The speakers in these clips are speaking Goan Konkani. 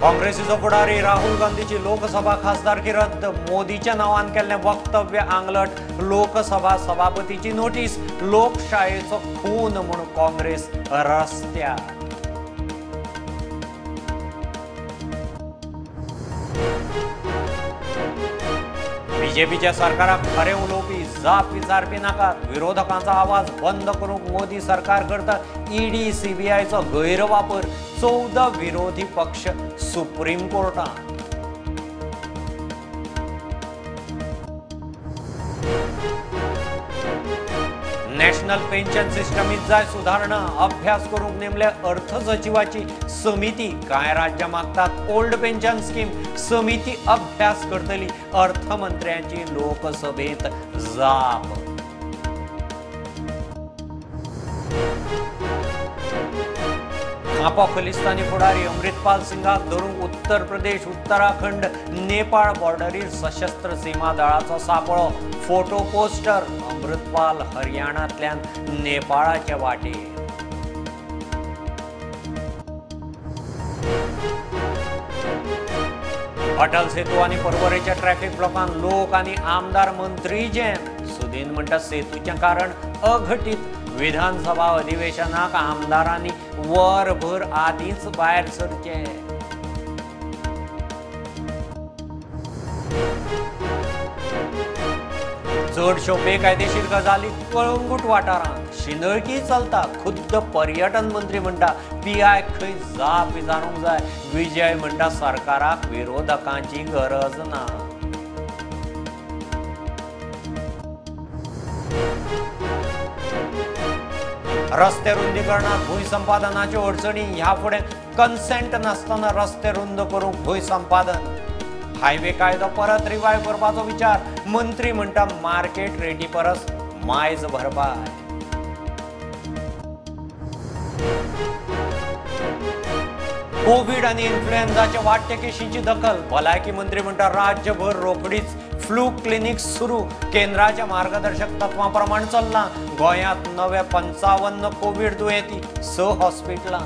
काँग्रेसीचो फुडारी राहुल गांधीची लोकसभा खासदारकी रद्द, मोदीच्या नांवान केल्लें वक्तव्य आंगलट, लोकसभा सभापतीची नोटीस, लोकशायेचो खून म्हूण काँग्रेस रस्त्यार। बीजेपीच्या सरकाराक खरें उलोवपी, जाप विचारपी नाकात, विरोधकांचो आवाज बंद करूंक मोदी सरकार करता ईडी सीबीआयचो गैरवापर, 14 विरोधी पक्ष सुप्रीम कोर्टात। नॅशनल पेन्शन सिस्टमीत जाय सुधारणा, अभ्यास करूंक नेमले अर्थ सचिवाची समिती, कांय राज्यां मागतात ओल्ड पेन्शन स्कीम, समिती अभ्यास करतली, अर्थमंत्र्यांची लोकसभेत जाप। खापो खलिस्तानी फुडारी अमृतपाल सिंगाक धरूंक उत्तर प्रदेश, उत्तराखंड, नेपाळ बॉर्डरीर सशस्त्र सीमा दळाचो सापळो, फोटो पोस्टर, अमृतपाल हरियाणांतल्यान नेपाळाचे वाटेर। अटल सेतू आनी पर्वरेच्या ट्रॅफिक ब्लॉकान लोक आनी आमदार मंत्री जॅम, सुदीन म्हणटा सेतूचें कारण अघटीत, विधानसभा अधिवेशनाक आमदारांनी वरभर आदींच भायर सरचें। चडश्यो बेकायदेशीर गजाली कळंगूट वाठारांत शिंदळकी चलता, खुद्द पर्यटन मंत्री म्हणटा पीआय खंय जाप विचारूंक जाय, विजय म्हणटा सरकाराक विरोधकांची गरज ना। रस्ते रुंदीकरणात भूंय संपादनाच्यो अडचणी, ह्या फुडें कन्सेंट नासतना रस्ते रुंद करूंक भूंय संपादन, हायवे कायदो परत रिवायव करपाचो विचार, मंत्री म्हणटा मार्केट रेटी परस मायज भरपाय। कोवीड आनी इन्फ्लुएन्झाच्या वाडट्या केशींची दखल, भलायकी मंत्री म्हणटा राज्यभर रोखडीच फ्लू क्लिनिक सुरू, केंद्राच्या मार्गदर्शक तत्वां प्रमाण चल्लां, गोंयांत नवे 55 कोवीड दुयेंती, 6 हॉस्पिटलां।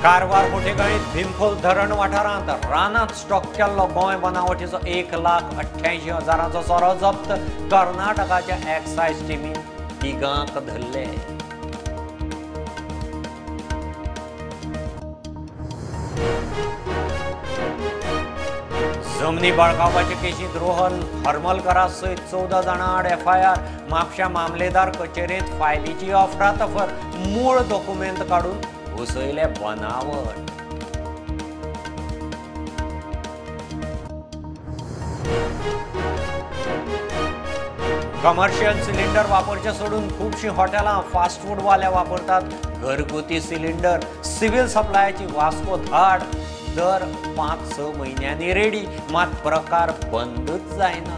कारवार कोटेगाळीत भीमखोल धरण वाठारांत रानांत स्टॉक केल्लो गोंय बनावटीचो 1,88,000 सोरो जप्त, कर्नाटकाच्या एक्सायज टिमीन तिगांक धरले। जमनी बळकावपाचे केशींत रोहन हरमलकरा सयत 14 जाणां आड एफआयआर, म्हापश्यां मामलेदार कचेरेंत फायलीची अफरातफर, मूळ दोकुमेंत काडून घुसयले बनावट। कमर्शियल सिलिंडर वापरचे सोडून खुबशीं हॉटेलां फास्ट फूडवाले वापरतात घरगुती सिलिंडर, सिव्हिल सप्लायाची वास्को धाड दर 5-6 म्हयन्यांनी रेडी, मात प्रकार बंदच जायना।